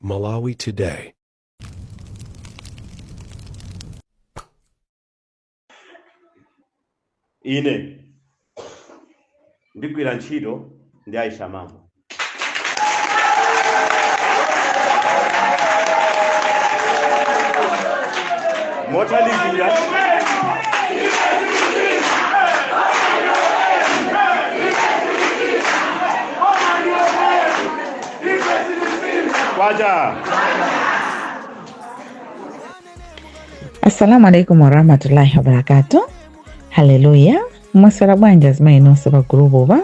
Malawi Today. Ine ndigwira ntchito ndi Aisha Mambo. Mothandizira Kwacha. Assalamu alaikum warahmatullahi wabarakatuh. Haleluya. Mwaswera bwanji azimayi nonse pa gulupu pa.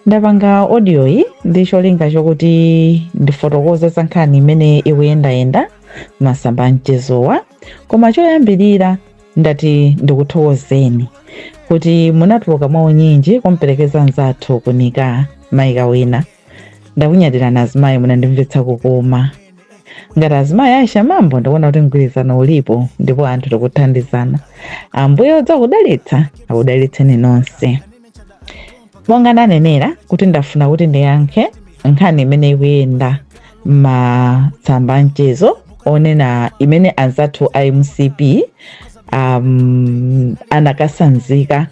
Ndapanga audio iyi ndi cholinga chokuti ndifotokoze za nkhani imene ikuyendayenda masamba mchezowa, koma choyambirira ndati ndikuthokozeni kuti munatuluka mwaunyinji kumperekeza nzathu kunika mayi Kawina. Ndakunyadirani azimayi, munandimvetsa kukoma. Ngati azimayi Aisha Mambo ndikuona kuti mgwirizano ulipo ndipo anthu tikuthandizana. Ambuye odzakudalitsa akudalitseni nonse. Monga ndanenera kuti ndafuna kuti ndiyankhe nkhani imene ikuyenda m'masamba mchezo onena imene anzathu a MCP anakasanzika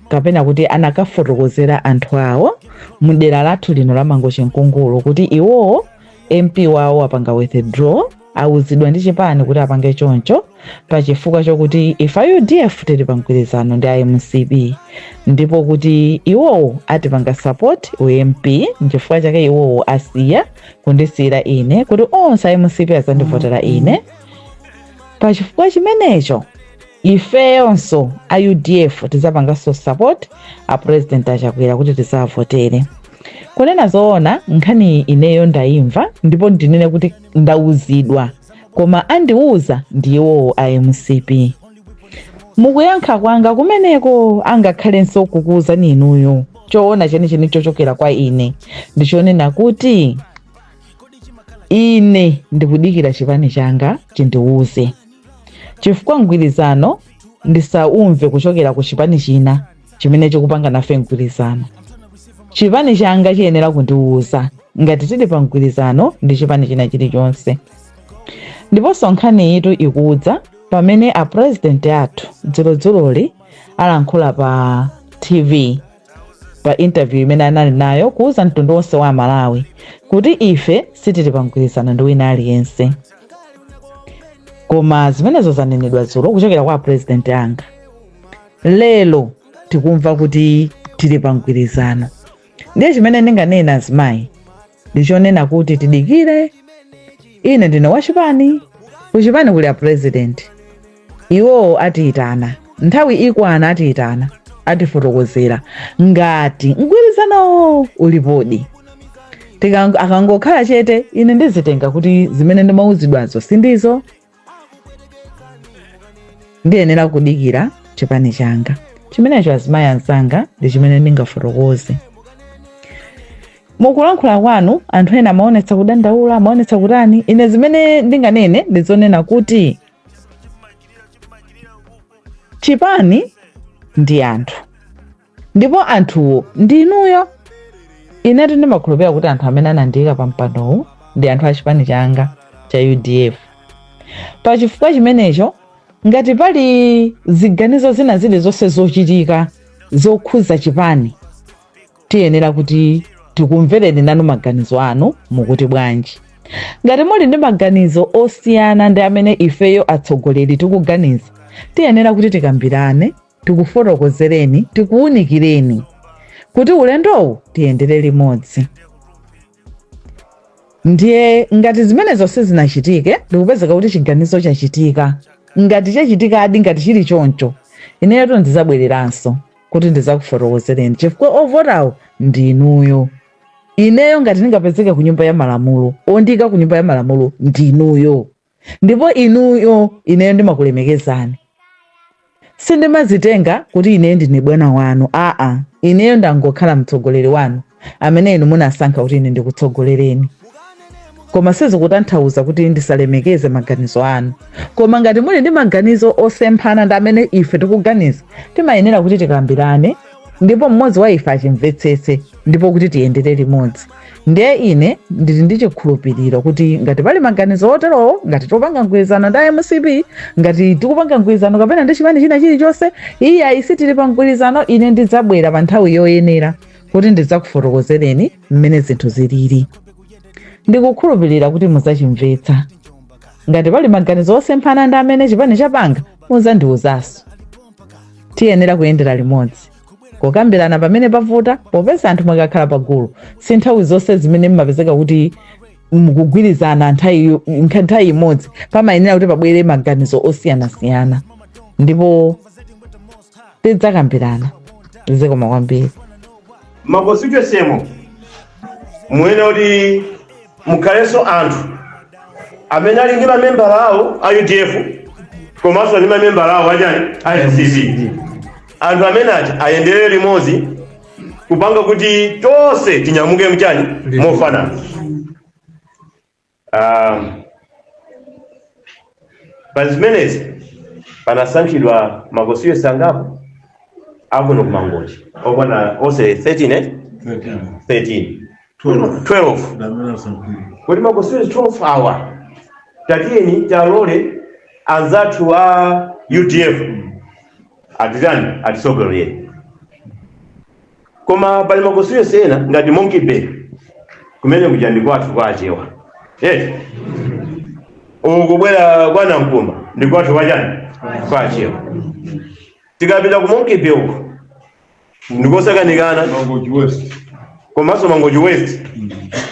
kapena kuti anakafotokozera anthu awo mudera lathu lino la Mangochi Mkungulu kuti iwowo MP wawo apanga withdraw, awuzidwa ndi chipani kuti apange choncho pachifukwa chokuti ife a UDF tili pa mgwirizano ndi a MCP ndipo kuti iwowo atipanga support u MP, nchifukwa chake iwowo asiya kundisiyira ine kuti onse a MCP azandivotera ine. Pachifukwa chimenecho ifeyonso a UDF tizapanganso support a President Achakwera kuti tizavotere. Kunena zoona, nkhani ineyo ndayimva ndipo ndinene kuti ndauzidwa, koma andiuza ndi iwowo a MCP. Mukuyankha kwanga kumeneko angakhalenso kukuuzani inuyo choona chenicheni chochokera kwa ine ndichonena kuti ine ndikudikira chipani changa chindiuze, chifukwa mgwirizano ndisaumve kuchokera ku chipani china chimene chikupanga nafe mgwirizano. Chipani changa chiyenera kundiuza ngati tili pa mgwirizano ndi chipani china chilichonse. Ndiponso nkhani itu ikudza pamene a president athu dzulodzuloli alankhula pa TV pa interview imene anali nayo kuuza mtundu wonse wa Malawi kuti ife sitili pa mgwirizano ndi wina aliyense. Koma zimenezo zanenedwa dzulo kuchokera kwa president anga. Lero tikumva kuti tili pa mgwirizano. Ndiye chimene ndinganena azimayi ndichonena kuti tidikire. Ine ndine wachipani, kuchipani kuli a president, iwowo atiyitana nthawi ikwana, atiyitana atifotokozera ngati mgwirizanowo ulipodi. Akangokhala chete ine ndizitenga kuti zimene ndimauzidwazo sindizo. Ndiyenera kudikira chipani changa chimenecho. Azimayi anzanga, ndi chimene ndingafotokoze. Mukulankhula kwanu anthu ena amaonetsa kudandaula, amaonetsa kutani. Ine zimene ndinganene ndizonena kuti chipani ndi anthu ndipo anthuwo ndi inuyo. Inetu ndimakhulupirira kuti anthu amene anandiyika pa mpandowu ndi anthu a chipani changa cha UDF. Pa chifukwa chimenecho, ngati pali ziganizo zina zilizonse zochitika zokhuza chipani, tiyenera kuti tikumvereni nanu maganizo anu mukuti bwanji. Ngati muli ndi maganizo osiyana ndi amene ifeyo atsogoleri tikuganiza, tiyenera kuti tikambirane, tikufotokozereni, tikuwunikireni kuti ulendowu tiyendere limodzi. Ndiye ngati zimenezo sizinachitike, ndikupezeka kuti chiganizo chachitika, ngati chachitikadi, ngati chili choncho, ineyo ndizabwereranso kuti ndizakufotokozereni, chifukwa ovotawo ndi inuyo. Ineyo ngati ndingapezeke ku nyumba ya malamulo, ondiyika ku nyumba ya malamulo ndi inuyo, ndipo inuyo ineyo ndimakulemekezani. Sindimazitenga kuti ineyo ndine bwana wanu, aa, ineyo ndangokhala mtsogoleri wanu amene inu munasankha kuti ine ndikutsogolereni. Koma sizikutanthauza kuti ndisalemekeze maganizo anu. Koma ngati muli ndi maganizo osemphana ndi amene ife tikuganiza, timayenera kuti tikambirane ndipo mmodzi wa ife achimvetsetse. Ndipo kuti tiyendere limodzi. Ndiye ine ndili ndi chikhulupiriro kuti ngati pali maganizo oterowo, ngati tikupanga mgwirizano ndi MCP, ngati tikupanga mgwirizano kapena ndi chipani china chilichonse, iye ayi, tili pa mgwirizano. Ine ndidzabwera pa nthawi yoyenera kuti ndidzakufotokozereni mmene zinthu zilili. Ndikukhulupirira kuti mudzachimvetsa. Ngati pali maganizo osemphana ndi amene chipani chapanga, muzandiwuzanso. Tiyenera kuyendera limodzi, kukambirana pamene pavuta, popeza anthu mukakhala pagulu, si nthawi zonse zimene mmapezeka kuti mukugwirizana nthawi imodzi. Pamayenera kuti pabwere maganizo osiyanasiyana ndipo tidzakambirana. Zikoma kwambiri. Ma constituency muyenera kuti mukhalenso anthu amene ali ndi mamembala awo a UDF komanso ndi mamembala awo achani, a MCP. Anthu amene aja ayendere limodzi kupanga kuti tonse tinyamuke mchani, mofanana. Pa zimenezi panasankhidwa ma constituency angapo akuno kuMangochi okwana onse 13, eh? 13, 12, kuti ma constituency 12 awa, tatiyeni talole anzathu a UDF atitani, atisogolere. Koma pali ma constituency ena ngati Monkey Bay, kumene kuja ndi kwathu kwa Achewa, eh ukubwera kwa Nankumba ndi kwathu kwachani, kwa Achewa. Tikapita ku Monkey Bay uko ndikosakanikana. Mangochi West. Komanso Mangochi West,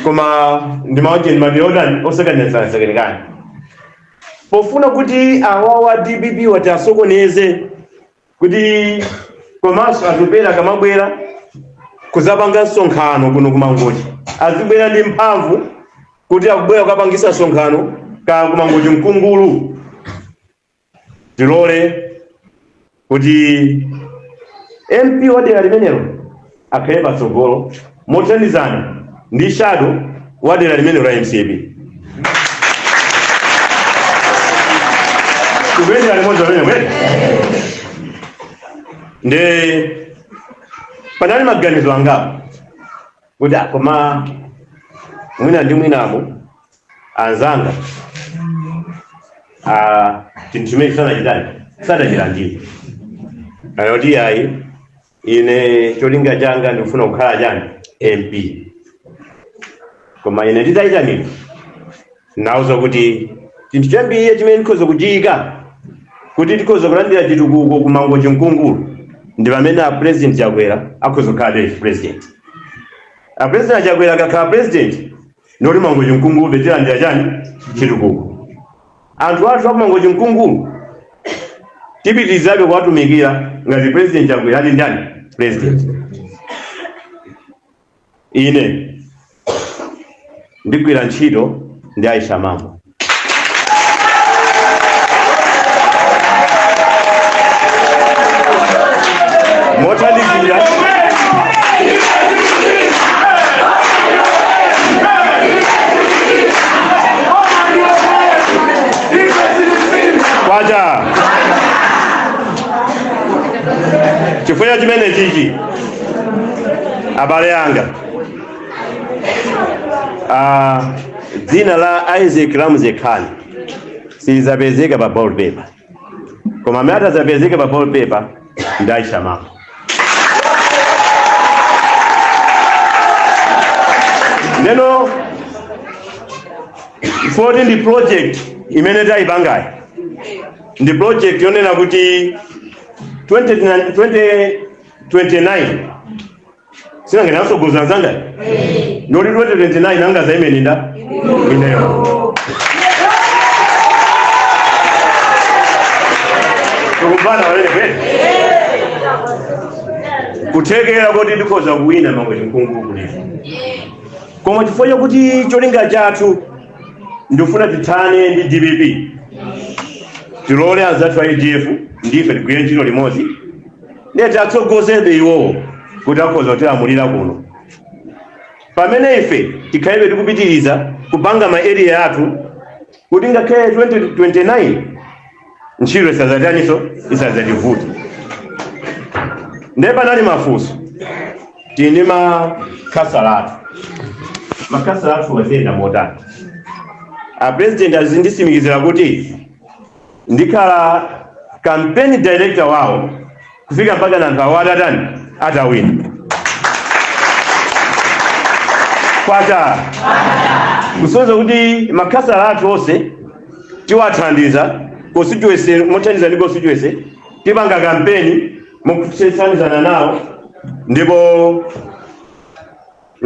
koma ndi maoche ndi madera otani, osakanikana. Pofuna kuti awawa DPP wati asokoneze kuti komanso Atupele akamabwera kuzapanga msonkhano kuno kuMangochi azibwera ndi mphamvu kuti akubwera kukapangisa msonkhano ka kuMangochi Mkungulu, tilole kuti MP wa dera limenelo akhale patsogolo mothandizana ndi shadow wa dera limenelo la MCP, kuyendera limodzi pamene kweli. Nde panali maganizo angapo kuti ah, koma mwina ndi mwinamo anzanga, ah, chinthu chimene sanachitani, sadachilandire. Anati, "Ayi, ine cholinga changa ndikufuna kukhala chani, MP." Koma ine nditayitanidwa, nauza kuti chinthu chambiri chimene ndikhoza kuchiyika kuti tikhoza kulandira chitukuko ku Mangochi Mkungulu ndi pamene a President Chakwera akhoza kukhala president. A President Chakwera akakhala president, ndoti Mangochi Mkungulu tilandira chani, chitukuko. Anthu athu aku Mangochi Mkungulu tipitirizabe kuwatumikira ngati President Chakwera ali ndani, president. Ine ndigwira ntchito ndi Aisha Mambo mothandizira. Kwacha chifukwa chimene chichi, abale anga, dzina la Isaac Ramsey Khan silizapezeka pa ballot paper, koma amene atazapezeka pa ballot paper ndi Aisha Mambo. Neno 40 ndi project imene tayipangayi, ndi project yonena kuti 20 2029 sinangene asogoza nzanga, ndoti 2029 angaza imene nda ineyo. Tikubana pamene kweli kuthekera kuti tikhoza kuwina Mangochi Mkungulu kulipo, koma chifukwa chakuti cholinga chathu ndifuna tithane ndi DPP, tilole anzathu a UDF ndife tigwire ntchito limodzi, ndiye tiatsogozebe iwowo kuti akhoza kutilamulira kuno, pamene ife tikhalebe tikupitiriza kupanga ma area athu kuti ngakhale 2029 ntchito isazataniso, isazativuta. Ndiye panali mafunso. Tili ndi makhansala athu. Makhansala athu aziyenda motani? A president azindisimikizira kuti ndikhala campaign director wawo kufika mpaka na anthu awo atatani, atawina. Kwacha kusonyeza kuti makhansala athu onse tiwathandiza constituency, mothandiza ndi constituency, tipanga kampeni mokuthandizana nawo, ndipo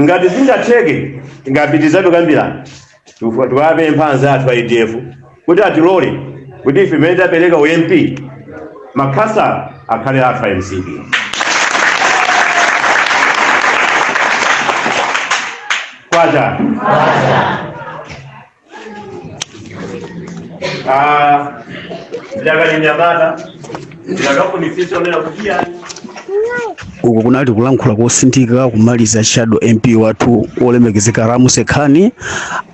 ngati zingatheke tingapitizabe kukambirana. Tiwapempha anzathu a UDF kuti atilole kuti ife imene tapereka u MP, makhansala akhale athu a MCP. Kwacha. Ah, ndakali nyamata ndakafunitsitsa onena kuti yani. Uku kunali kulankhula kosinthika kumaliza shadow MP wathu olemekezeka Ramsey Khani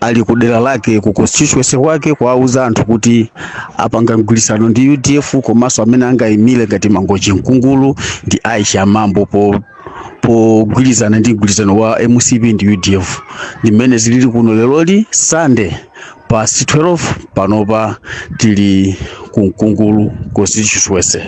ali ku dera lake, ku constituency kwake, kuwauza anthu kuti apanga mgwirizano ndi UDF, komanso amene angayimire ngati Mangochi Mkungulu ndi Aisha Mambo pogwirizana ndi mgwirizano wa MCP ndi UDF. Ndi mmene zilili kuno leroli Sunday past 12. Panopa tili ku Mkungulu constituency.